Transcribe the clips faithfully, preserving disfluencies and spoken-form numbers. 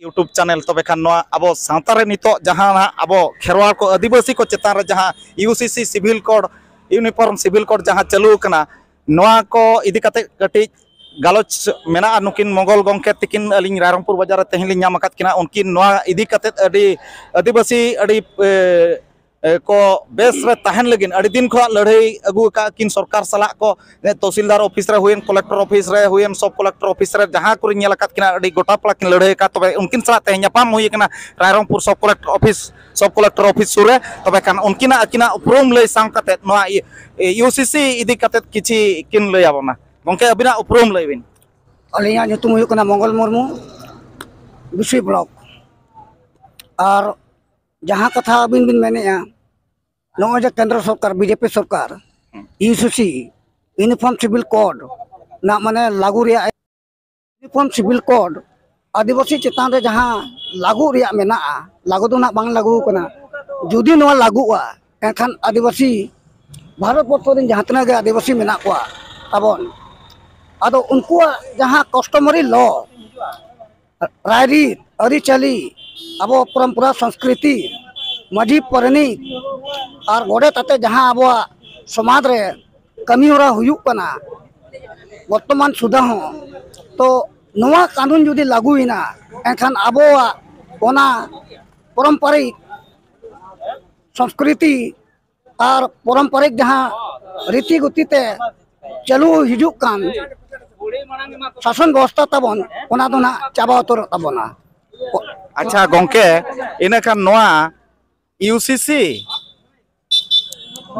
YouTube channel, ᱛᱚᱵᱮ ᱠᱷᱟᱱ ᱱᱚᱣᱟ ᱟᱵᱚ ᱥᱟᱶᱛᱟ ᱨᱮ ᱱᱤᱛᱚᱜ ᱡᱟᱦᱟᱸ ᱱᱟᱦᱟᱜ ᱟᱵᱚ ᱠᱷᱮᱨᱣᱟᱲ ᱠᱚ ᱟᱹᱫᱤᱵᱟᱹᱥᱤ ᱠᱚ ᱪᱮᱛᱟᱱ ᱨᱮ ᱡᱟᱦᱟᱸ ᱤᱭᱩ ᱥᱤ ᱥᱤ civil code, uniform civil code ᱡᱟᱦᱟᱸ ᱪᱟᱹᱞᱩ ᱟᱠᱟᱱᱟ, ᱱᱚᱣᱟ ᱠᱚ ᱤᱫᱤ ᱠᱟᱛᱮ ᱠᱟᱹᱴᱤᱡ ᱜᱟᱞᱚᱪ ᱢᱮᱱᱟᱜᱼᱟ᱾ ᱱᱩᱠᱤᱱ ᱢᱚᱝᱜᱚᱞ ᱜᱚᱢᱠᱮ ᱛᱤᱠᱤᱱ ᱟᱹᱞᱤᱧ ᱨᱟᱭᱨᱚᱝᱯᱩᱨ ᱵᱟᱡᱟᱨ ᱨᱮ ᱛᱮᱦᱮᱧ ᱞᱤᱧ ᱧᱟᱢ ᱟᱠᱟᱫ ᱠᱤᱱᱟ᱾ ᱩᱱᱠᱤᱱ ᱱᱚᱣᱟ ᱤᱫᱤ ᱠᱟᱛᱮ ᱟᱹᱰᱤ ᱟᱹᱫᱤᱵᱟᱹᱥᱤ ᱟᱹᱰᱤ, ᱮ, ᱮ, ᱠᱚ ᱵᱮᱥ ᱨᱮ ᱛᱟᱦᱮᱱ ᱞᱟᱹᱜᱤᱫ ᱟᱹᱰᱤ ᱫᱤᱱ ᱠᱷᱚᱱᱟᱜ ᱞᱟᱹᱲᱦᱟᱹᱭ ᱟᱹᱜᱩ ᱟᱠᱟᱫ ᱠᱤᱱ ᱥᱚᱨᱠᱟᱨ ᱥᱟᱞᱟᱜ ᱠᱚ᱾ ᱛᱚᱦᱥᱤᱞᱫᱟᱨ ᱚᱯᱷᱤᱥ ᱨᱮ ᱦᱩᱭᱮᱱ, ᱠᱚᱞᱮᱠᱴᱚᱨ ᱚᱯᱷᱤᱥ ᱨᱮ ᱦᱩᱭᱮᱱ, ᱥᱚᱵ ᱠᱚᱞᱮᱠᱴᱚᱨ ᱚᱯᱷᱤᱥ ᱨᱮ ᱡᱟᱦᱟᱸ ᱠᱚᱨᱮᱧ ᱧᱮᱞ ᱟᱠᱟᱫ ᱠᱤᱱᱟ, ᱟᱹᱰᱤ ᱜᱚᱴᱟ ᱯᱟᱲᱟ ᱠᱤᱱ ᱞᱟᱹᱲᱦᱟᱹᱭ ᱟᱠᱟᱫ᱾ ᱛᱚᱵᱮ ᱩᱱᱠᱤᱱ ᱥᱟᱞᱟᱜ ᱛᱮᱦᱮᱧ ᱧᱟᱯᱟᱢ ᱦᱩᱭ ᱟᱠᱟᱱᱟ ᱨᱟᱭᱨᱚᱝᱯᱩᱨ ᱥᱚᱵ ᱠᱚᱞᱮᱠᱴᱚᱨ ᱚᱯᱷᱤᱥ, ᱥᱚᱵ ᱠᱚᱞᱮᱠᱴᱚᱨ ᱚᱯᱷᱤᱥ ᱥᱩᱨ ᱨᱮ᱾ ᱛᱚᱵᱮ ᱠᱷᱟᱱ ᱩᱱᱠᱤᱱᱟᱜ ᱟᱹᱠᱤᱱᱟᱜ ᱩᱯᱨᱩᱢ ᱞᱟᱹᱭ ᱥᱟᱶ ᱠᱟᱛᱮ ᱱᱚᱣᱟ ᱤ-, ᱤᱭᱩ ᱥᱤ ᱥᱤ ᱤᱫᱤ ᱠᱟᱛᱮ ᱠᱤᱪᱷᱤ ᱠᱤᱱ ᱞᱟᱹᱭ ᱟᱵᱚᱱᱟ᱾ ᱜᱚᱢᱠᱮ, ᱟᱹᱵᱤᱱᱟᱜ ᱩᱯᱨᱩᱢ ᱞᱟᱹᱭ ᱵᱤᱱ᱾ ᱟᱹᱞᱤᱧᱟᱜ ᱧᱩᱛᱩᱢ ᱦᱩᱭᱩᱜ ᱠᱟᱱᱟ ᱢᱚᱝᱜᱚᱞ ᱢᱩᱨᱢᱩ, ᱵᱤᱥᱩᱭ ᱵᱞᱚᱠ᱾ ᱟᱨ ᱡᱟᱦᱟᱸ ᱠᱟᱛᱷᱟ ᱟᱹᱵᱤᱱ ᱵᱤᱱ ᱢᱮᱱᱮᱫᱼᱟ, ᱱᱚᱜᱼᱚᱭ ᱡᱮ ᱠᱮᱱᱫᱨᱚ ᱥᱚᱨᱠᱟᱨ, ᱵᱤ ᱡᱮ ᱯᱤ ᱥᱚᱨᱠᱟᱨ, ᱤᱭᱩ ᱥᱤ ᱥᱤ, ᱤᱭᱩᱱᱤᱯᱷᱚᱨᱢ ᱥᱤᱵᱤᱞ ᱠᱳᱰ ᱨᱮᱱᱟᱜ ᱢᱟᱱᱮ ᱞᱟᱹᱜᱩ ᱨᱮᱭᱟᱜ, ᱤᱭᱩᱱᱤᱯᱷᱚᱨᱢ ᱥᱤᱵᱤᱞ ᱠᱳᱰ ᱟᱹᱫᱤᱵᱟᱹᱥᱤ ᱪᱮᱛᱟᱱ ᱨᱮ ᱡᱟᱦᱟᱸ ᱞᱟᱹᱜᱩ ᱨᱮᱭᱟᱜ ᱢᱮᱱᱟᱜᱼᱟ, ᱞᱟᱹᱜᱩ ᱫᱚ ᱱᱟᱜ ᱵᱟᱝ ᱞᱟᱹᱜᱩ ᱟᱠᱟᱱᱟ᱾ ᱡᱩᱫᱤ ᱱᱚᱣᱟ ᱞᱟᱹᱜᱩᱜᱼᱟ, ᱮᱱᱠᱷᱟᱱ ᱟᱹᱫᱤᱵᱟᱹᱥᱤ, ᱵᱷᱟᱨᱚᱛ ᱵᱚᱨᱥᱚ ᱨᱮᱱ ᱡᱟᱦᱟᱸ ᱛᱤᱱᱟᱹᱜ ᱜᱮ ᱟᱹᱫᱤᱵᱟᱹᱥᱤ ᱢᱮᱱᱟᱜ ᱠᱚᱣᱟ ᱛᱟᱵᱚᱱ, ᱟᱫᱚ ᱩᱱᱠᱩᱣᱟᱜ ᱡᱟᱦᱟᱸ customary law, ᱨᱟᱭᱨᱤᱛ, ᱟᱹᱨᱤᱪᱟᱹᱞᱤ, ᱟᱵᱚ ᱯᱚᱨᱚᱢᱯᱚᱨᱟ, ᱥᱚᱝᱥᱠᱨᱤᱛᱤ, ᱢᱟᱹᱡᱷᱤ ᱯᱟᱨᱟᱱᱤᱠ ᱟᱨ ᱜᱚᱰᱮᱛ ᱟᱛᱮ ᱡᱟᱦᱟᱸ ᱟᱵᱚᱣᱟᱜ ᱥᱚᱢᱟᱡᱽ ᱨᱮ ᱠᱟᱹᱢᱤ ᱦᱚᱨᱟ ᱦᱩᱭᱩᱜ ᱠᱟᱱᱟ ᱵᱚᱨᱛᱚᱢᱟᱱ ᱥᱩᱫᱷᱟ ᱦᱚᱸ, ᱛᱚ ᱱᱚᱣᱟ ᱠᱟᱹᱱᱩᱱ ᱡᱩᱫᱤ ᱞᱟᱹᱜᱩᱭᱮᱱᱟ, ᱮᱱᱠᱷᱟᱱ ᱟᱵᱚᱣᱟᱜ ᱚᱱᱟ ᱯᱚᱨᱚᱢᱯᱚᱨᱤᱠ ᱥᱚᱝᱥᱠᱨᱤᱛᱤ ᱟᱨ ᱯᱚᱨᱚᱢᱯᱚᱨᱤᱠ ᱡᱟᱦᱟᱸ ᱨᱤᱛᱤ ᱜᱩᱛᱤ ᱛᱮ ᱪᱟᱹᱞᱩ ᱦᱤᱡᱩᱜ ᱠᱟᱱ ᱥᱟᱥᱚᱱ ᱵᱮᱵᱚᱥᱛᱷᱟ ᱛᱟᱵᱚᱱ, ᱚᱱᱟ ᱫᱚ ᱱᱟᱜ ᱪᱟᱵᱟ ᱩᱛᱟᱹᱨᱚᱜ ᱛᱟᱵᱚᱱᱟ᱾ ᱟᱪᱪᱷᱟ ᱜᱚᱢᱠᱮ, ᱤᱱᱟᱹᱠᱷᱟᱱ ᱱᱚᱣᱟ ᱤᱭᱩ ᱥᱤ ᱥᱤ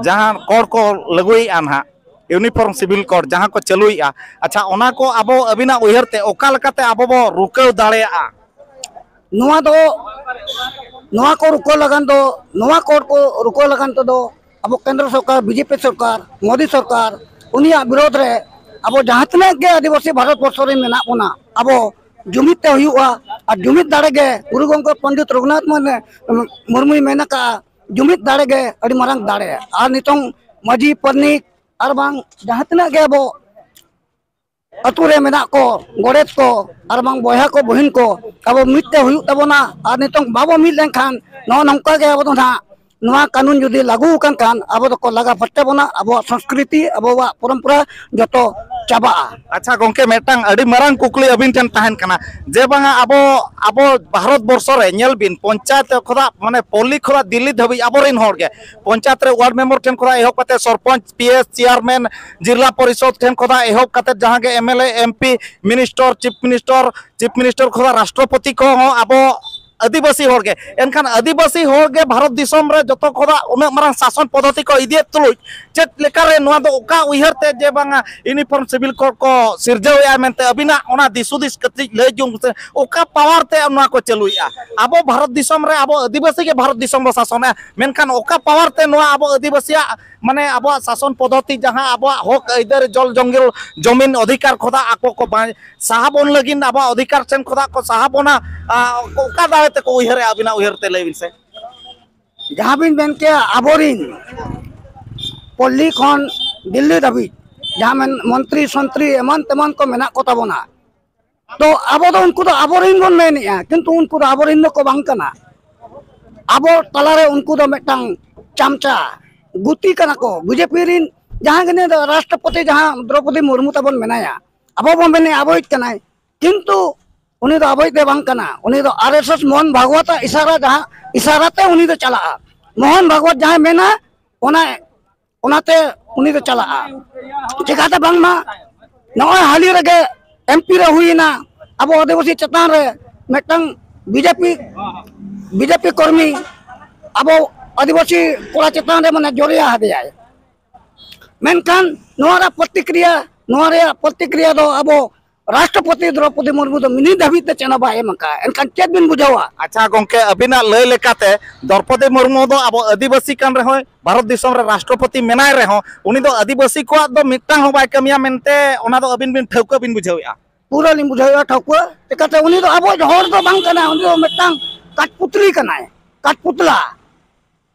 ᱡᱟᱦᱟᱸ ᱠᱳᱰ ᱠᱚ ᱞᱟᱹᱜᱩᱭᱮᱫᱼᱟ ᱱᱟᱦᱟᱜ, ᱤᱭᱩᱱᱤᱯᱷᱚᱨᱢ ᱥᱤᱵᱤᱞ ᱠᱳᱰ ᱡᱟᱦᱟᱸ ᱠᱚ ᱪᱟᱹᱞᱩᱭᱮᱫᱼᱟ, ᱟᱪᱪᱷᱟ, ᱚᱱᱟ ᱠᱚ ᱟᱵᱚ ᱟᱹᱵᱤᱱᱟᱜ ᱩᱭᱦᱟᱹᱨ ᱛᱮ ᱚᱠᱟ ᱞᱮᱠᱟᱛᱮ ᱟᱵᱚ ᱵᱚ ᱨᱩᱠᱟᱹᱣ ᱫᱟᱲᱮᱭᱟᱜᱼᱟ? ᱱᱚᱣᱟ ᱫᱚ, ᱱᱚᱣᱟ ᱠᱚ ᱨᱩᱠᱟᱹᱣ ᱞᱟᱹᱜᱤᱫ ᱫᱚ, ᱱᱚᱣᱟ ᱠᱳᱰ ᱠᱚ ᱨᱩᱠᱟᱹᱣ ᱞᱟᱹᱜᱤᱫ ᱛᱮᱫᱚ ᱟᱵᱚ ᱠᱮᱱᱫᱨᱚ ᱥᱚᱨᱠᱟᱨ, ᱵᱤ ᱡᱮ ᱯᱤ ᱥᱚᱨᱠᱟᱨ, ᱢᱳᱫᱤ ᱥᱚᱨᱠᱟᱨ, ᱩᱱᱤᱭᱟᱜ ᱵᱤᱨᱳᱫᱷ ᱨᱮ ᱟᱵᱚ ᱡᱟᱦᱟᱸ ᱛᱤᱱᱟᱹᱜ ᱜᱮ ᱟᱹᱫᱤᱵᱟᱹᱥᱤ ᱵᱷᱟᱨᱚᱛ ᱵᱚᱨᱥᱚ ᱨᱮ ᱢᱮᱱᱟᱜ ᱵᱚᱱᱟ, ᱟᱵᱚ ᱡᱩᱢᱤᱫ ᱛᱮ ᱦᱩᱭᱩᱜᱼᱟ᱾ ᱟᱨ ᱡᱩᱢᱤᱫ ᱫᱟᱲᱮ ᱜᱮ ᱜᱩᱨᱩ ᱜᱚᱢᱠᱮ ᱯᱚᱱᱰᱤᱛ ᱨᱚᱜᱷᱩᱱᱟᱛᱷ ᱢᱩᱨᱢᱩᱭ ᱢᱮᱱ ᱟᱠᱟᱫᱼᱟ, ᱡᱩᱢᱤᱫ ᱫᱟᱲᱮ ᱜᱮ ᱟᱹᱰᱤ ᱢᱟᱨᱟᱝ ᱫᱟᱲᱮ᱾ ᱟᱨ ᱱᱤᱛᱚᱝ ᱢᱟᱹᱡᱷᱤ ᱯᱟᱨᱟᱱᱤᱠ ᱟᱨ ᱵᱟᱝ ᱡᱟᱦᱟᱸ ᱛᱤᱱᱟᱹᱜ ᱜᱮ ᱟᱵᱚ ᱟᱹᱛᱩ ᱨᱮ ᱢᱮᱱᱟᱜ ᱠᱚ ᱜᱚᱰᱮᱛ ᱠᱚ ᱟᱨ ᱵᱟᱝ ᱵᱚᱭᱦᱟ ᱠᱚ ᱵᱚᱦᱤᱱ ᱠᱚ, ᱟᱵᱚ ᱢᱤᱫ ᱛᱮ ᱦᱩᱭᱩᱜ ᱛᱟᱵᱚᱱᱟ᱾ ᱟᱨ ᱱᱤᱛᱚᱝ ᱵᱟᱵᱚ ᱢᱤᱫ ᱞᱮᱱᱠᱷᱟᱱ ᱱᱚᱜᱼᱚ ᱱᱚᱝᱠᱟ ᱜᱮ ᱟᱵᱚ ᱫᱚ ᱱᱟᱦᱟᱜ ᱱᱚᱣᱟ ᱠᱟᱹᱱᱩᱱ ᱡᱩᱫᱤ ᱞᱟᱹᱜᱩ ᱟᱠᱟᱱ ᱠᱷᱟᱱ ᱟᱵᱚ ᱫᱚᱠᱚ ᱞᱟᱜᱟ ᱯᱷᱟᱴᱠᱟ ᱵᱚᱱᱟ, ᱟᱵᱚᱣᱟᱜ ᱥᱚᱝᱥᱠᱨᱤᱛᱤ, ᱟᱵᱚᱣᱟᱜ ᱯᱚᱨᱚᱢᱯᱚᱨᱟ ᱡᱚᱛᱚ ᱪᱟᱵᱟᱜᱼᱟ᱾ ᱟᱪᱪᱷᱟ ᱜᱚᱝᱠᱮ, ᱢᱤᱫᱴᱟᱝ ᱟᱹᱰᱤ ᱢᱟᱨᱟᱝ ᱠᱩᱠᱞᱤ ᱟᱹᱵᱤᱱ ᱴᱷᱮᱱ ᱛᱟᱦᱮᱱ ᱠᱟᱱᱟ ᱡᱮ ᱵᱟᱝᱟ ᱟᱵᱚ, ᱟᱵᱚ ᱵᱷᱟᱨᱚᱛ ᱵᱚᱨᱥᱚ ᱨᱮ ᱧᱮᱞ ᱵᱤᱱ, ᱯᱚᱧᱪᱟᱭᱮᱛ ᱠᱷᱚᱱᱟᱜ ᱢᱟᱱᱮ ᱯᱚᱞᱞᱤ ᱠᱷᱚᱱᱟᱜ ᱫᱤᱞᱞᱤ ᱫᱷᱟᱹᱵᱤᱡ ᱟᱵᱚᱨᱮᱱ ᱦᱚᱲ ᱜᱮ ᱯᱚᱧᱪᱟᱭᱮᱛ ᱨᱮ ᱣᱟᱨᱰ ᱢᱮᱢᱵᱚᱨ ᱴᱷᱮᱱ ᱠᱷᱚᱱᱟᱜ ᱮᱦᱚᱵ ᱠᱟᱛᱮ ᱥᱚᱨᱯᱚᱧᱪ, ᱯᱤ ᱮᱥ ᱪᱮᱭᱟᱨᱢᱮᱱ, ᱡᱤᱞᱟ ᱯᱚᱨᱤᱥᱚᱫ ᱴᱷᱮᱱ ᱠᱷᱚᱱᱟᱜ ᱮᱦᱚᱵ ᱠᱟᱛᱮ ᱡᱟᱦᱟᱸ ᱜᱮ M L A, M P, minister, chief minister, chief minister ᱠᱷᱚᱱᱟᱜ ᱨᱟᱥᱴᱨᱚᱯᱚᱛᱤ ᱠᱚᱦᱚᱸ ᱟᱵᱚ ᱟᱹᱫᱤᱵᱟᱹᱥᱤ ᱦᱚᱲ ᱜᱮ᱾ ᱮᱱᱠᱷᱟᱱ ᱟᱹᱫᱤᱵᱟᱹᱥᱤ ᱦᱚᱲ ᱜᱮ ᱵᱷᱟᱨᱚᱛ ᱫᱤᱥᱚᱢ ᱨᱮ ᱡᱚᱛᱚ ᱠᱷᱚᱱᱟᱜ ᱩᱱᱟᱹᱜ ᱢᱟᱨᱟᱝ ᱥᱟᱥᱚᱱ ᱯᱚᱫᱽᱫᱷᱚᱛᱤ ᱠᱚ ᱤᱫᱤᱭᱮᱫ ᱛᱩᱞᱩᱡ ᱪᱮᱫ ᱞᱮᱠᱟᱨᱮ ᱱᱚᱣᱟ ᱫᱚ ᱚᱠᱟ ᱩᱭᱦᱟᱹᱨ ᱛᱮ ᱡᱮ ᱵᱟᱝᱟ ᱤᱭᱩᱱᱤᱯᱷᱚᱨᱢ ᱥᱤᱵᱤᱞ ᱠᱳᱰ ᱠᱚ ᱥᱤᱨᱡᱟᱹᱣᱮᱫᱼᱟ ᱢᱮᱱᱛᱮ ᱟᱹᱵᱤᱱᱟᱜ ᱚᱱᱟ ᱫᱤᱥ ᱦᱩᱫᱤᱥ ᱠᱟᱹᱴᱤᱡ ᱞᱟᱹᱭ ᱡᱚᱝ ᱥᱮ, ᱚᱠᱟ ᱯᱟᱣᱟᱨ ᱛᱮ ᱱᱚᱣᱟ ᱠᱚ ᱪᱟᱹᱞᱩᱭᱮᱫᱼᱟ? ᱟᱵᱚ ᱵᱷᱟᱨᱚᱛ ᱫᱤᱥᱚᱢ ᱨᱮ ᱟᱵᱚ ᱟᱹᱫᱤᱵᱟᱹᱥᱤ ᱜᱮ ᱵᱷᱟᱨᱚᱛ ᱫᱤᱥᱚᱢ ᱵᱚ ᱥᱟᱥᱚᱱᱮᱫᱼᱟ, ᱢᱮᱱᱠᱷᱟᱱ ᱚᱠᱟ ᱯᱟᱣᱟᱨ ᱛᱮ ᱱᱚᱣᱟ ᱟᱵᱚ ᱟᱹᱫᱤᱵᱟᱹᱥᱤᱭᱟᱜ ᱢᱟᱱᱮ ᱟᱵᱚᱣᱟᱜ ᱥᱟᱥᱚᱱ ᱯᱚᱫᱽᱫᱷᱚᱛᱤ ᱡᱟᱦᱟᱸ ᱟᱵᱚᱣᱟᱜ ᱦᱚᱠ ᱟᱹᱭᱫᱟᱹᱨ ᱡᱚᱞ ᱡᱚᱝᱜᱚᱞ ᱡᱚᱢᱤᱱ ᱚᱫᱷᱤᱠᱟᱨ ᱠᱷᱚᱱᱟᱜ ᱟᱠᱚ ᱠᱚ ᱵᱟᱧ-, ᱥᱟᱦᱟ ᱵᱚᱱ ᱞᱟᱹᱜᱤᱫ ᱟᱵᱚᱣᱟᱜ ᱚᱫᱷᱤᱠᱟᱨ ᱴᱷᱮᱱ ᱠᱷᱚᱱᱟᱜ ᱠᱚ ᱥᱟᱦᱟ ᱵᱚᱱᱟ, ᱟ, ᱚᱠᱟ ᱫᱟᱲᱮ ᱛᱮᱠᱚ ᱩᱭᱦᱟᱹᱨᱮᱫᱼᱟ? ᱟᱹᱵᱤᱱᱟᱜ ᱩᱭᱦᱟᱹᱨ ᱛᱮ ᱞᱟᱹᱭ ᱵᱤᱱ ᱥᱮ᱾ ᱡᱟᱦᱟᱸ ᱵᱤᱱ ᱢᱮᱱ ᱠᱮᱭᱟ ᱟᱵᱚᱨᱤᱱ ᱯᱚᱞᱞᱤ ᱠᱷᱚᱱ ᱫᱤᱞᱞᱤ ᱫᱷᱟᱹᱵᱤᱡ ᱡᱟᱦᱟᱸ ᱢᱮᱱ ᱢᱚᱱᱛᱨᱤ ᱥᱚᱱᱛᱨᱤ ᱮᱢᱟᱱ ᱛᱮᱢᱟᱱ ᱠᱚ ᱢᱮᱱᱟᱜ ᱠᱚ ᱛᱟᱵᱚᱱᱟ, ᱛᱚ ᱟᱵᱚ ᱫᱚ ᱩᱱᱠᱩ ᱫᱚ ᱟᱵᱚᱨᱤᱱ ᱵᱚᱱ ᱢᱮᱱᱮᱜᱼᱟ, ᱠᱤᱱᱛᱩ ᱩᱱᱠᱩ ᱫᱚ ᱟᱵᱚᱨᱤᱱ ᱫᱚᱠᱚ ᱵᱟᱝ ᱠᱟᱱᱟ᱾ ᱟᱵᱚ ᱛᱟᱞᱟᱨᱮ ᱩᱱᱠᱩ ᱫᱚ ᱢᱤᱫᱴᱟᱝ ᱪᱟᱢᱪᱟ ᱜᱩᱛᱤ ᱠᱟᱱᱟ ᱠᱚ᱾ ᱵᱤᱡᱮᱯᱤ ᱨᱤᱱ ᱡᱟᱦᱟᱸ ᱜᱮ ᱱᱤᱭᱟᱹ ᱫᱚ ᱨᱟᱥᱴᱨᱚᱯᱚᱛᱤ ᱡᱟᱦᱟᱸ ᱫᱨᱚᱯᱚᱫᱤ ᱢᱩᱨᱢᱩ ᱛᱟᱵᱚᱱ ᱢᱮᱱᱟᱭᱟ, ᱟᱵᱚ ᱵᱚᱱ ᱢᱮᱱᱮᱜᱼᱟ ᱟᱵᱚᱭᱤᱡ ᱠᱟᱱᱟᱭ, ᱠᱤᱱᱛᱩ ᱩᱱᱤ ᱫᱚ ᱟᱵᱚᱭᱤᱡ ᱫᱚ ᱵᱟᱝ ᱠᱟᱱᱟ, ᱩᱱᱤ ᱫᱚ ᱟᱨ ᱮᱥ ᱮᱥ ᱢᱳᱦᱚᱱ ᱵᱷᱟᱜᱽᱣᱟᱛᱟᱜ ᱤᱥᱟᱨᱟ, ᱡᱟᱦᱟᱸ ᱤᱥᱟᱨᱟ ᱛᱮ ᱩᱱᱤ ᱫᱚ ᱪᱟᱞᱟᱜᱼᱟ᱾ ᱢᱳᱦᱚᱱ ᱵᱷᱟᱜᱽᱣᱟᱛ ᱡᱟᱦᱟᱸᱭ ᱢᱮᱱᱟ ᱚᱱᱟ, ᱚᱱᱟᱛᱮ ᱩᱱᱤ ᱫᱚ ᱪᱟᱞᱟᱜᱼᱟ᱾ ᱪᱤᱠᱟᱹᱛᱮ ᱵᱟᱝᱢᱟ ᱱᱚᱜᱼᱚᱭ ᱦᱟᱹᱞᱤ ᱨᱮᱜᱮ ᱮᱢ ᱯᱤ ᱨᱮ ᱦᱩᱭᱮᱱᱟ, ᱟᱵᱚ ᱟᱹᱫᱤᱵᱟᱹᱥᱤ ᱪᱮᱛᱟᱱ ᱨᱮ ᱢᱤᱫᱴᱟᱝ ᱵᱤᱡᱮᱯᱤ, ᱵᱤᱡᱮᱯᱤ ᱠᱚᱨᱢᱤ ᱟᱵᱚ ᱟᱹᱫᱤᱵᱟᱹᱥᱤ ᱠᱚᱲᱟ ᱪᱮᱛᱟᱱ ᱨᱮ ᱢᱟᱱᱮ ᱡᱚᱨᱭᱟ ᱟᱫᱮᱭᱟᱭ᱾ ᱢᱮᱱᱠᱷᱟᱱ ᱱᱚᱣᱟ ᱨᱮᱭᱟᱜ ᱯᱨᱚᱛᱤᱠᱨᱤᱭᱟ, ᱱᱚᱣᱟ ᱨᱮᱭᱟᱜ ᱯᱨᱚᱛᱤᱠᱨᱤᱭᱟ ᱫᱚ ᱟᱵᱚ ᱨᱟᱥᱴᱨᱚᱯᱚᱛᱤ ᱫᱨᱚᱯᱚᱫᱤ ᱢᱩᱨᱢᱩ ᱫᱚ ᱢᱤᱱᱤᱴ ᱫᱷᱟᱹᱵᱤᱡ ᱛᱮ ᱪᱮᱫ ᱦᱚᱸ ᱵᱟᱭ ᱮᱢ ᱟᱠᱟᱫᱼᱟ᱾ ᱮᱱᱠᱷᱟᱱ ᱪᱮᱫ ᱵᱤᱱ ᱵᱩᱡᱷᱟᱹᱣᱟ? ᱟᱪᱪᱷᱟ ᱜᱚᱝᱠᱮ, ᱟᱹᱵᱤᱱᱟᱜ ᱞᱟᱹᱭ ᱞᱮᱠᱟᱛᱮ ᱫᱨᱚᱯᱚᱫᱤ ᱢᱩᱨᱢᱩ ᱫᱚ ᱟᱵᱚ ᱟᱹᱫᱤᱵᱟᱹᱥᱤ ᱠᱟᱱ ᱨᱮᱦᱚᱸ, ᱵᱷᱟᱨᱚᱛ ᱫᱤᱥᱚᱢ ᱨᱮ ᱨᱟᱥᱴᱨᱚᱯᱚᱛᱤ ᱢᱮᱱᱟᱭ ᱨᱮᱦᱚᱸ, ᱩᱱᱤ ᱫᱚ ᱟᱹᱫᱤᱵᱟᱹᱥᱤ ᱠᱚᱣᱟᱜ ᱫᱚ ᱢᱤᱫᱴᱟᱝ ᱦᱚᱸ ᱵᱟᱭ ᱠᱟᱹᱢᱤᱭᱟ ᱢᱮᱱᱛᱮ ᱚᱱᱟ ᱫᱚ ᱟᱹᱵᱤᱱ ᱵᱤᱱ ᱴᱷᱟᱹᱣᱠᱟᱹ ᱵᱤᱱ ᱵᱩᱡᱷᱟᱹᱣᱮᱫᱼᱟ? ᱯᱩᱨᱟᱹ ᱞᱤᱧ ᱵᱩᱡᱷᱟᱹᱣᱮᱫᱼᱟ ᱴᱷᱟᱹᱣᱠᱟᱹ᱾ ᱪᱤᱠᱟᱹᱛᱮ ᱩᱱᱤ ᱫᱚ ᱟᱵᱚ ᱦᱚᱲ ᱫᱚ ᱵᱟᱝ ᱠᱟᱱᱟᱭ, ᱩᱱᱤ ᱫᱚ ᱢᱤᱫᱴᱟᱝ ᱠᱟᱴᱯᱩᱛᱞᱤ ᱠᱟᱱᱟᱭ, ᱠᱟᱴᱯᱩᱛᱞᱟ᱾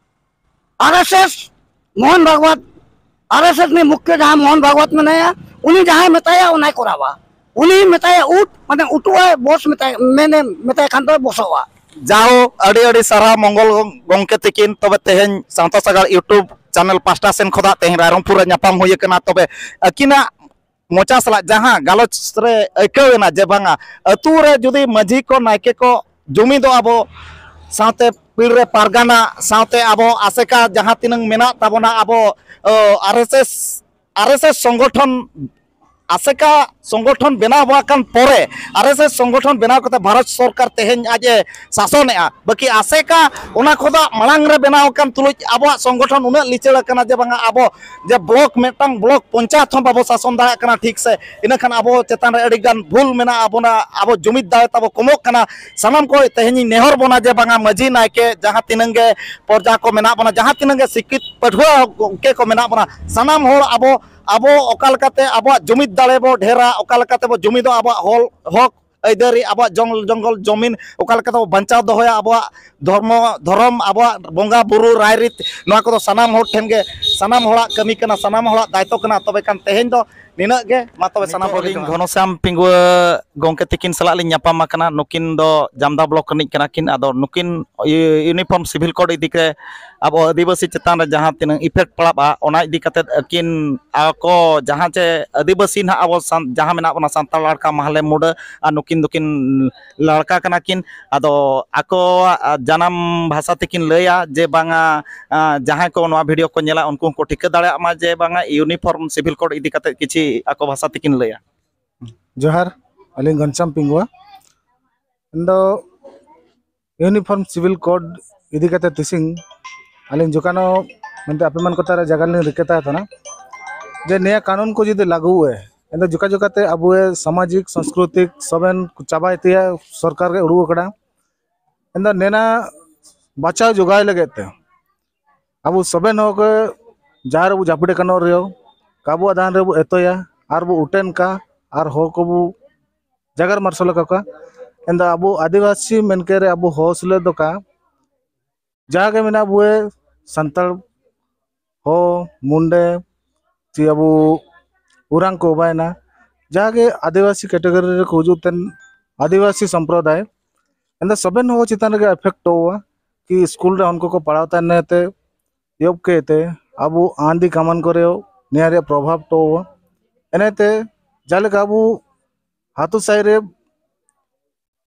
ᱟᱨ ᱮᱥ ᱮᱥ ᱢᱳᱦᱚᱱ ᱵᱷᱟᱜᱽᱣᱟᱛ, ᱟᱨ ᱮᱥ ᱮᱥ ᱨᱤᱱᱤᱡ ᱢᱩᱠᱷᱭᱟᱹ ᱡᱟᱦᱟᱸ ᱢᱳᱦᱚᱱ ᱵᱷᱟᱜᱽᱣᱟᱛ ᱢᱮᱱᱟᱭᱟ, ᱩᱱᱤ ᱡᱟᱦᱟᱸᱭ ᱢᱮᱛᱟᱭᱟ ᱚᱱᱟᱭ ᱠᱚᱨᱟᱣᱟ᱾ ᱩᱱᱤ ᱢᱮᱛᱟᱭᱟ ᱩᱴ, ᱢᱟᱱᱮ ᱩᱴᱩᱜ ᱟᱭ, ᱵᱚᱥ ᱢᱮᱛᱟᱭ, ᱢᱮᱱᱮ ᱢᱮᱛᱟᱭ ᱠᱷᱟᱱ ᱫᱚ ᱵᱚᱥᱚᱜᱼᱟ᱾ ᱡᱟᱣ ᱟᱹᱰᱤ ᱟᱹᱰᱤ ᱥᱟᱨᱦᱟᱣ ᱢᱚᱝᱜᱚᱞ ᱜᱚᱢᱠᱮ ᱛᱤᱠᱤᱱ᱾ ᱛᱚᱵᱮ ᱛᱮᱦᱮᱧ ᱥᱟᱶᱛᱟ ᱥᱟᱜᱟᱲ YouTube channel ᱯᱟᱦᱴᱟ ᱥᱮᱱ ᱠᱷᱚᱱᱟᱜ ᱛᱮᱦᱮᱧ ᱨᱟᱭᱨᱚᱝᱯᱩᱨ ᱨᱮ ᱧᱟᱯᱟᱢ ᱦᱩᱭ ᱟᱠᱟᱱᱟ᱾ ᱛᱚᱵᱮ ᱟᱹᱠᱤᱱᱟᱜ ᱢᱚᱪᱟ ᱥᱟᱞᱟᱜ ᱡᱟᱦᱟᱸ ᱜᱟᱞᱚᱪ ᱨᱮ ᱟᱹᱭᱠᱟᱹᱣ ᱮᱱᱟ ᱡᱮ ᱵᱟᱝᱟ, ᱟᱹᱛᱩ ᱨᱮ ᱡᱩᱫᱤ ᱢᱟᱹᱡᱷᱤ ᱠᱚ, ᱱᱟᱭᱠᱮ ᱠᱚ ᱡᱩᱢᱤᱫᱚᱜᱼᱟ ᱵᱚ, ᱥᱟᱶᱛᱮ ᱯᱤᱲ ᱨᱮ ᱯᱟᱨᱜᱟᱱᱟ, ᱥᱟᱶᱛᱮ ᱟᱵᱚ ᱟᱥᱮᱠᱟ ᱡᱟᱦᱟᱸ ᱛᱤᱱᱟᱹᱝ ᱢᱮᱱᱟᱜ ᱛᱟᱵᱚᱱᱟ, ᱟᱵᱚ, ᱚ, RSS, RSS ᱥᱚᱝᱜᱚᱴᱷᱚᱱ, ᱟᱥᱮᱠᱟ ᱥᱚᱝᱜᱚᱴᱷᱚᱱ ᱵᱮᱱᱟᱣ ᱟᱠᱟᱱ ᱯᱚᱨᱮ, RSS ᱥᱚᱝᱜᱚᱴᱷᱚᱱ ᱵᱮᱱᱟᱣ ᱠᱟᱛᱮ ᱵᱷᱟᱨᱚᱛ ᱥᱚᱨᱠᱟᱨ ᱛᱮᱦᱮᱧ ᱟᱡ ᱮ ᱥᱟᱥᱚᱱᱮᱜᱼᱟ᱾ ᱵᱟᱹᱠᱤ ᱟᱥᱮᱠᱟ ᱚᱱᱟ ᱠᱷᱚᱱᱟᱜ ᱢᱟᱲᱟᱝ ᱨᱮ ᱵᱮᱱᱟᱣ ᱟᱠᱟᱱ ᱛᱩᱞᱩᱡ ᱟᱵᱚᱣᱟᱜ ᱥᱚᱝᱜᱚᱴᱷᱚᱱ ᱩᱱᱟᱹᱜ ᱞᱤᱪᱟᱹᱲ ᱟᱠᱟᱱᱟ ᱡᱮ ᱵᱟᱝᱟ, ᱟᱵᱚ ᱡᱮ ᱵᱞᱚᱠ, ᱢᱤᱫᱴᱟᱝ ᱵᱞᱚᱠ ᱯᱚᱧᱪᱟᱭᱮᱛ ᱦᱚᱸ ᱵᱟᱵᱚ ᱥᱟᱥᱚᱱ ᱫᱟᱲᱮᱭᱟᱜ ᱠᱟᱱᱟ ᱴᱷᱤᱠ ᱥᱮ᱾ ᱤᱱᱟᱹ ᱠᱷᱟᱱ ᱟᱵᱚ ᱪᱮᱛᱟᱱ ᱨᱮ ᱟᱹᱰᱤ ᱜᱟᱱ ᱵᱷᱩᱞ ᱢᱮᱱᱟᱜᱼᱟ, ᱟᱵᱚᱱᱟᱜ, ᱟᱵᱚ ᱡᱩᱢᱤᱫ ᱫᱟᱲᱮ ᱛᱟᱵᱚ ᱠᱚᱢᱚᱜ ᱠᱟᱱᱟ᱾ ᱥᱟᱱᱟᱢ ᱠᱚ ᱛᱮᱦᱮᱧᱤᱧ ᱱᱮᱦᱚᱨ ᱵᱚᱱᱟ ᱡᱮ ᱵᱟᱝᱟ, ᱢᱟᱹᱡᱷᱤ ᱱᱟᱭᱠᱮ ᱡᱟᱦᱟᱸ ᱛᱤᱱᱟᱹᱝ ᱜᱮ ᱯᱨᱚᱡᱟ ᱠᱚ ᱢᱮᱱᱟᱜ ᱵᱚᱱᱟ, ᱡᱟᱦᱟᱸ ᱛᱤᱱᱟᱹᱝ ᱜᱮ ᱥᱤᱠᱠᱷᱤᱛ ᱯᱟᱹᱴᱷᱩᱣᱟᱹ ᱜᱚᱢᱠᱮ ᱠᱚ ᱢᱮᱱᱟᱜ ᱵᱚᱱᱟ, ᱥᱟᱱᱟᱢ ᱦᱚᱲ ᱟᱵᱚ, ᱟᱵᱚ ᱚᱠᱟ ᱞᱮᱠᱟᱛᱮ ᱟᱵᱚᱣᱟᱜ ᱡᱩᱢᱤᱫ ᱫᱟᱲᱮ ᱵᱚ ᱰᱷᱮᱨᱟ, ᱚᱠᱟ ᱞᱮᱠᱟᱛᱮ ᱵᱚ ᱡᱩᱢᱤᱫᱚᱜᱼᱟ, ᱟᱵᱚᱣᱟᱜ ᱦᱚᱞ, ᱦᱚᱠ ᱟᱹᱭᱫᱟᱹᱨᱤ, ᱟᱵᱚᱣᱟᱜ ᱡᱚᱝ-, ᱡᱚᱝᱜᱚᱞ ᱡᱚᱢᱤᱱ ᱚᱠᱟ ᱞᱮᱠᱟᱛᱮ ᱵᱚ ᱵᱟᱧᱪᱟᱣ ᱫᱚᱦᱚᱭᱟ, ᱟᱵᱚᱣᱟᱜ ᱫᱷᱚᱨᱢᱚ, ᱫᱷᱚᱨᱚᱢ, ᱟᱵᱚᱣᱟᱜ ᱵᱚᱸᱜᱟ ᱵᱩᱨᱩ ᱨᱟᱭᱨᱤᱛ, ᱱᱚᱣᱟ ᱠᱚᱫᱚ ᱥᱟᱱᱟᱢ ᱦᱚᱲ ᱴᱷᱮᱱ ᱜᱮ, ᱥᱟᱱᱟᱢ ᱦᱚᱲᱟᱜ ᱠᱟᱹᱢᱤ ᱠᱟᱱᱟ, ᱥᱟᱱᱟᱢ ᱦᱚᱲᱟᱜ ᱫᱟᱭᱤᱛᱛᱚ ᱠᱟᱱᱟ᱾ ᱛᱚᱵᱮ ᱠᱷᱟᱱ ᱛᱮᱦᱮᱧ ᱫᱚ ᱱᱤᱱᱟᱹᱜ ᱜᱮ᱾ ᱢᱟ ᱛᱚᱵᱮ ᱥᱟᱱᱟᱢ ᱦᱚᱲ ᱜᱮ ᱱᱤᱛᱚᱜ ᱟᱹᱞᱤᱧ ᱡᱚᱦᱟᱨ᱾ ᱜᱷᱚᱱᱚᱥᱭᱟᱢ ᱯᱤᱝᱜᱩᱣᱟᱹ ᱜᱚᱢᱠᱮ ᱛᱤᱠᱤᱱ ᱥᱟᱞᱟᱜ ᱞᱤᱧ ᱧᱟᱯᱟᱢ ᱟᱠᱟᱱᱟ᱾ ᱱᱩᱠᱤᱱ ᱫᱚ ᱡᱟᱢᱫᱟ ᱵᱞᱚᱠ ᱨᱤᱱᱤᱡ ᱠᱟᱱᱟ ᱠᱤᱱ᱾ ᱟᱫᱚ ᱱᱩᱠᱤᱱ ᱤᱭᱩ-, ᱤᱭᱩᱱᱤᱯᱷᱚᱨᱢ ᱥᱤᱵᱷᱤᱞ ᱠᱳᱰ ᱤᱫᱤ ᱠᱟᱛᱮ ᱟᱵᱚ ᱟᱹᱫᱤᱵᱟᱹᱥᱤ ᱪᱮᱛᱟᱱ ᱨᱮ ᱡᱟᱦᱟᱸ ᱛᱤᱱᱟᱹᱜ ᱤᱯᱷᱮᱠᱴ ᱯᱟᱲᱟᱜᱼᱟ, ᱚᱱᱟ ᱤᱫᱤ ᱠᱟᱛᱮ ᱟᱹᱠᱤᱱ ᱟᱠᱚ ᱡᱟᱦᱟᱸ ᱪᱮ ᱟᱹᱫᱤᱵᱟᱹᱥᱤ ᱱᱟᱦᱟᱜ ᱟᱵᱚ ᱥᱟᱱ-, ᱡᱟᱦᱟᱸ ᱢᱮᱱᱟᱜ ᱵᱚᱱᱟ ᱥᱟᱱᱛᱟᱲ ᱞᱟᱲᱠᱟ ᱢᱟᱦᱞᱮ ᱢᱩᱰᱟᱹ, ᱟᱨ ᱱᱩᱠᱤᱱ ᱫᱚᱠᱤᱱ ᱞᱟᱲᱠᱟ ᱠᱟᱱᱟ ᱠᱤᱱ᱾ ᱟᱫᱚ ᱟᱠᱚᱣᱟᱜ ᱡᱟᱱᱟᱢ ᱵᱷᱟᱥᱟ ᱛᱮᱠᱤᱱ ᱞᱟᱹᱭᱟ ᱡᱮ ᱵᱟᱝᱟ, ᱟ, ᱡᱟᱦᱟᱸᱭ ᱠᱚ ᱱᱚᱣᱟ ᱵᱷᱤᱰᱤᱭᱳ ᱠᱚ ᱧᱮᱞᱟ ᱩᱱᱠᱩ ᱦᱚᱸᱠᱚ ᱴᱷᱤᱠᱟᱹ ᱫᱟᱲᱮᱭᱟᱜ ᱢᱟ ᱡᱮ ᱵᱟᱝᱟ ᱤᱭᱩᱱᱤᱯᱷᱚᱨᱢ ᱥᱤᱵᱷᱤᱞ ᱠᱳᱰ ᱤᱫᱤ ᱠᱟᱛᱮ ᱠᱤᱪᱷᱤ ᱟᱠᱚ ᱵᱷᱟᱥᱟ ᱛᱮᱠᱤᱱ ᱞᱟᱹᱭᱟ᱾ ᱡᱚᱦᱟᱨ, ᱟᱹᱞᱤᱧ ᱜᱷᱚᱱᱥᱟᱢ ᱯᱤᱝᱜᱩᱣᱟ᱾ ᱤᱧ ᱫᱚ ᱤᱭᱩᱱᱤᱯᱷᱚᱨᱢ ᱥᱤᱵᱷᱤᱞ ᱠᱳᱰ ᱤᱫᱤ ᱠᱟᱛᱮ ᱛᱤᱥᱤᱝ ᱟᱹᱞᱤᱧ ᱡᱚᱠᱟᱱᱚ ᱢᱮᱱᱛᱮ ᱟᱯᱮ ᱢᱟᱱ ᱠᱚ ᱛᱟᱨᱟ ᱡᱟᱭᱜᱟ ᱨᱮᱞᱤᱧ ᱨᱤᱠᱟᱹ ᱛᱟᱦᱮᱸ ᱠᱟᱱᱟ ᱡᱮ ᱱᱤᱭᱟᱹ ᱠᱟᱹᱱᱩᱱ ᱠᱚ ᱡᱩᱫᱤ ᱞᱟᱹᱜᱩ ᱮ, ᱮᱱᱫᱚ ᱡᱚᱠᱟ ᱡᱚᱠᱟᱛᱮ ᱟᱵᱚ ᱥᱟᱢᱟᱡᱤᱠ ᱥᱟᱝᱥᱠᱨᱤᱛᱤᱠ ᱥᱚᱵᱮᱱ ᱪᱟᱵᱟᱭ ᱛᱮᱭᱟ ᱥᱚᱨᱠᱟᱨ ᱜᱮ ᱩᱰᱩᱠ ᱟᱠᱟᱱᱟ᱾ ᱮᱱᱫᱚ ᱱᱮᱱᱟ ᱵᱟᱪᱟᱣ ᱡᱚᱜᱟᱣ ᱞᱟᱹᱜᱤᱫ ᱛᱮ ᱟᱵᱚ ᱥᱚᱵᱮᱱ ᱦᱚᱲ ᱠᱚ ᱡᱟᱦᱟᱸ ᱨᱮᱵᱚ ᱡᱟᱹᱯᱤᱫ ᱟᱠᱟᱱ ᱨᱮᱦᱚᱸ ᱠᱟᱵᱚ ᱟᱫᱷᱟᱱ ᱨᱮᱵᱚ ᱮᱛᱚᱭᱟ ᱟᱨ ᱵᱚ ᱩᱴᱮᱱ ᱠᱟ ᱟᱨ ᱦᱚᱲ ᱠᱚᱵᱚ ᱡᱟᱜᱟᱨ ᱢᱟᱨᱥᱟᱞ ᱟᱠᱟᱫ ᱠᱚᱣᱟ᱾ ᱮᱱᱫᱚ ᱟᱵᱚ ᱟᱹᱫᱤᱵᱟᱹᱥᱤ ᱢᱮᱱᱠᱮ ᱨᱮ ᱟᱵᱚ ᱦᱚᱲ ᱥᱩᱞᱟᱹ ᱫᱚᱠᱟ ᱡᱟᱜᱮ ᱢᱮᱱᱟᱜ ᱵᱚᱭᱮ ᱥᱟᱱᱛᱟᱲ ᱦᱚ ᱢᱩᱱᱰᱮ ᱪᱮ ᱟᱵᱚ ᱩᱨᱟᱝ ᱠᱚ ᱵᱟᱭᱱᱟ, ᱡᱟᱦᱟᱸᱜᱮ ᱟᱹᱫᱤᱵᱟᱹᱥᱤ ᱠᱮᱴᱮᱜᱚᱨᱤ ᱨᱮᱠᱚ ᱦᱤᱡᱩᱜ ᱛᱮᱱ ᱟᱹᱫᱤᱵᱟᱹᱥᱤ ᱥᱚᱢᱯᱨᱚᱫᱟᱭ, ᱮᱱᱫᱚ ᱥᱚᱵᱮᱱ ᱦᱚᱸ ᱪᱮᱛᱟᱱ ᱨᱮᱜᱮ ᱮᱯᱷᱮᱠᱴ ᱦᱩᱭᱩᱜᱼᱟ᱾ ᱠᱤ ᱥᱠᱩᱞ ᱨᱮ ᱩᱱᱠᱩ ᱠᱚ ᱯᱟᱲᱦᱟᱣ ᱛᱟᱦᱮᱱ ᱛᱮ ᱮᱦᱚᱵ ᱠᱮᱫ ᱛᱮ ᱟᱵᱚ ᱟᱸᱫᱤ ᱠᱟᱢᱟᱱ ᱠᱚᱨᱮ ᱱᱤᱭᱟᱹ ᱨᱮᱭᱟᱜ ᱯᱨᱚᱵᱷᱟᱵᱽ ᱴᱚ᱾ ᱮᱱᱮᱛᱮ ᱡᱟᱦᱟᱸ ᱞᱮᱠᱟ ᱟᱵᱚ ᱟᱛᱳ ᱥᱟᱭ ᱨᱮ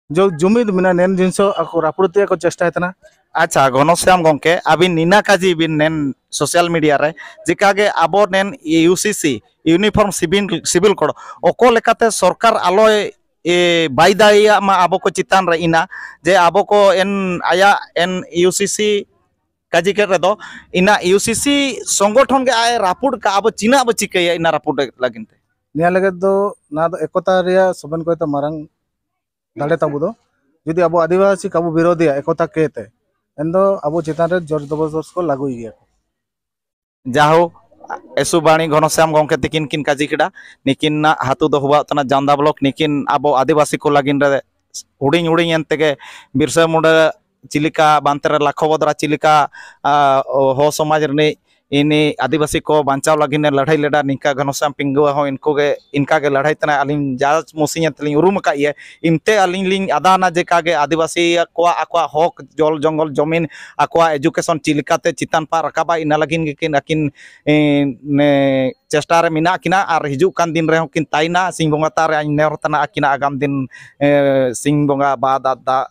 ᱡᱚ ᱡᱩᱢᱤᱫ ᱢᱮᱱᱟᱜᱼᱟ, ᱱᱮᱱ ᱡᱤᱱᱤᱥ ᱟᱠᱚ ᱨᱟᱹᱯᱩᱫ ᱛᱮᱭᱟᱜ ᱠᱚ ᱪᱮᱥᱴᱟᱭ ᱛᱟᱦᱮᱱᱟ᱾ ᱟᱪᱪᱷᱟ, ᱜᱷᱚᱱᱚᱥᱭᱟᱢ ᱜᱚᱢᱠᱮ, ᱟᱹᱵᱤᱱ ᱱᱤᱱᱟ ᱠᱟᱡᱤ ᱵᱤᱱ ᱱᱮᱱ ᱥᱳᱥᱟᱞ ᱢᱤᱰᱤᱭᱟ ᱨᱮ, ᱪᱮᱠᱟᱜᱮ ᱟᱵᱚ ᱱᱮᱱ ᱤᱭᱩᱥᱤᱥᱤ, ᱤᱭᱩᱱᱤᱯᱷᱚᱨᱢ ᱥᱤᱵᱤᱞ, ᱥᱤᱵᱤᱞ ᱠᱳᱰ, ᱚᱠᱚ ᱞᱮᱠᱟᱛᱮ ᱥᱚᱨᱠᱟᱨ ᱟᱞᱚᱭ ᱮ, ᱵᱟᱭ ᱫᱟᱭᱮᱭᱟᱜ ᱢᱟ ᱟᱵᱚ ᱠᱚ ᱪᱮᱛᱟᱱ ᱨᱮ, ᱤᱱᱟ ᱡᱮ ᱟᱵᱚ ᱠᱚ ᱮᱱ ᱟᱭᱟᱜ ᱮᱱ ᱤᱭᱩᱥᱤᱥᱤ ᱠᱟᱡᱤ ᱠᱮᱫ ᱨᱮᱫᱚ, ᱤᱱᱟ ᱤᱭᱩᱥᱤᱥᱤ ᱥᱚᱝᱜᱚᱴᱷᱚᱱ ᱜᱮ ᱟᱡ ᱨᱟᱹᱯᱩᱫ ᱠᱟᱜ, ᱟᱵᱚ ᱪᱤᱱᱟᱹᱜ ᱟᱵᱚ ᱪᱤᱠᱟᱹᱭᱟ ᱤᱱᱟ ᱨᱟᱹᱯᱩᱫ ᱞᱟᱹᱜᱤᱫ ᱛᱮ? ᱱᱤᱭᱟᱹ ᱞᱟᱹᱜᱤᱫ ᱫᱚ ᱱᱚᱣᱟ ᱫᱚ ᱮᱠᱚᱛᱟ ᱨᱮᱭᱟᱜ ᱥᱚᱵᱮᱱ ᱠᱚᱭᱛᱮ ᱢᱟᱨᱟᱝ ᱫᱟᱲᱮ ᱛᱟᱵᱚ ᱫᱚ᱾ ᱡᱩᱫᱤ ᱟᱵᱚ ᱟᱹᱫᱤᱵᱟᱹᱥᱤ ᱠᱟᱵᱚ ᱵᱤᱨᱳᱫᱷᱤᱭᱟ ᱮᱠᱚᱛᱟ ᱠᱮ ᱛᱮ, ᱮᱱᱫᱚ ᱟᱵᱚ ᱪᱮᱛᱟᱱ ᱨᱮ ᱡᱳᱨ ᱡᱚᱵᱚᱨᱫᱚᱥ ᱠᱚ ᱞᱟᱹᱜᱩᱭ ᱜᱮᱭᱟ ᱠᱚ᱾ ᱡᱟᱦᱳ, ᱮᱥᱩᱵᱟᱬᱤ ᱜᱷᱚᱱᱚᱥᱭᱟᱢ ᱜᱚᱢᱠᱮ ᱛᱤᱠᱤᱱ ᱠᱤᱱ ᱠᱟᱡᱤ ᱠᱮᱫᱟ᱾ ᱱᱤᱠᱤᱱᱟᱜ ᱦᱟᱛᱩ ᱫᱚ ᱦᱩᱵᱟᱜ ᱛᱟᱱᱟ ᱡᱟᱢᱫᱟ ᱵᱞᱚᱠ᱾ ᱱᱤᱠᱤᱱ ᱟᱵᱚ ᱟᱹᱫᱤᱵᱟᱹᱥᱤ ᱠᱚ ᱞᱟᱹᱜᱤᱫ ᱨᱮ ᱦᱩᱰᱤᱧ ᱦᱩᱰᱤᱧ ᱮᱱ ᱛᱮᱜᱮ ᱵᱤᱨᱥᱟ ᱢᱩᱱᱰᱟ ᱪᱤᱞᱤᱠᱟ, ᱵᱟᱱᱛᱮ ᱨᱮ ᱞᱟᱠᱷᱚ ᱵᱚᱫᱽᱨᱟ ᱪᱤᱞᱤᱠᱟ, ᱟ, ᱦᱚ ᱥᱚᱢᱟᱡᱽ ᱨᱤᱱᱤᱡ ᱤᱱᱤ ᱟᱹᱫᱤᱵᱟᱹᱥᱤ ᱠᱚ ᱵᱟᱧᱪᱟᱣ ᱞᱟᱹᱜᱤᱫ ᱮ ᱞᱟᱹᱲᱦᱟᱹᱭ ᱞᱮᱫᱟ᱾ ᱱᱤᱝᱠᱟ ᱜᱷᱚᱱᱚᱥᱭᱟᱢ ᱯᱤᱝᱜᱩᱣᱟ ᱦᱚᱸ ᱤᱱᱠᱩ ᱜᱮ, ᱤᱱᱠᱟ ᱜᱮ ᱞᱟᱹᱲᱦᱟᱹᱭ ᱛᱟᱱᱟ᱾ ᱟᱹᱞᱤᱧ ᱡᱟ ᱢᱩᱥᱤᱧ ᱮᱱ ᱛᱮᱞᱤᱧ ᱩᱨᱩᱢ ᱟᱠᱟᱫ ᱤᱭᱟᱹ, ᱤᱱᱛᱮ ᱟᱹᱞᱤᱧ ᱞᱤᱧ ᱟᱫᱟᱱᱟ ᱡᱮ ᱠᱟᱜᱮ ᱟᱹᱫᱤᱵᱟᱹᱥᱤ ᱠᱚᱣᱟᱜ ᱟᱠᱚᱣᱟᱜ ᱦᱚᱠ, ᱡᱚᱞ ᱡᱚᱝᱜᱚᱞ ᱡᱚᱢᱤᱱ, ᱟᱠᱚᱣᱟᱜ ᱮᱡᱩᱠᱮᱥᱚᱱ ᱪᱮᱫ ᱞᱮᱠᱟᱛᱮ ᱪᱮᱛᱟᱱ ᱯᱟᱜ ᱨᱟᱠᱟᱵᱟ, ᱤᱱᱟᱹ ᱞᱟᱹᱜᱤᱫ ᱜᱮᱠᱤᱱ ᱟᱹᱠᱤᱱ, ᱮ, ᱱᱮ, ᱪᱮᱥᱴᱟ ᱨᱮ ᱢᱮᱱᱟᱜ ᱠᱤᱱᱟ ᱟᱨ ᱦᱤᱡᱩᱜ ᱠᱟᱱ ᱫᱤᱱ ᱨᱮᱦᱚᱸ ᱠᱤᱱ ᱛᱟᱦᱮᱱᱟ᱾ ᱥᱤᱧ ᱵᱚᱸᱜᱟ ᱛᱟᱨᱮ ᱟᱹᱧ ᱱᱮᱦᱚᱨ ᱛᱟᱱᱟ ᱟᱹᱠᱤᱱᱟᱜ ᱟᱜᱟᱢ ᱫᱤᱱ, ᱮ, ᱥᱤᱧ ᱵᱚᱸᱜᱟ ᱵᱟᱫ ᱟᱨ ᱫᱟᱜ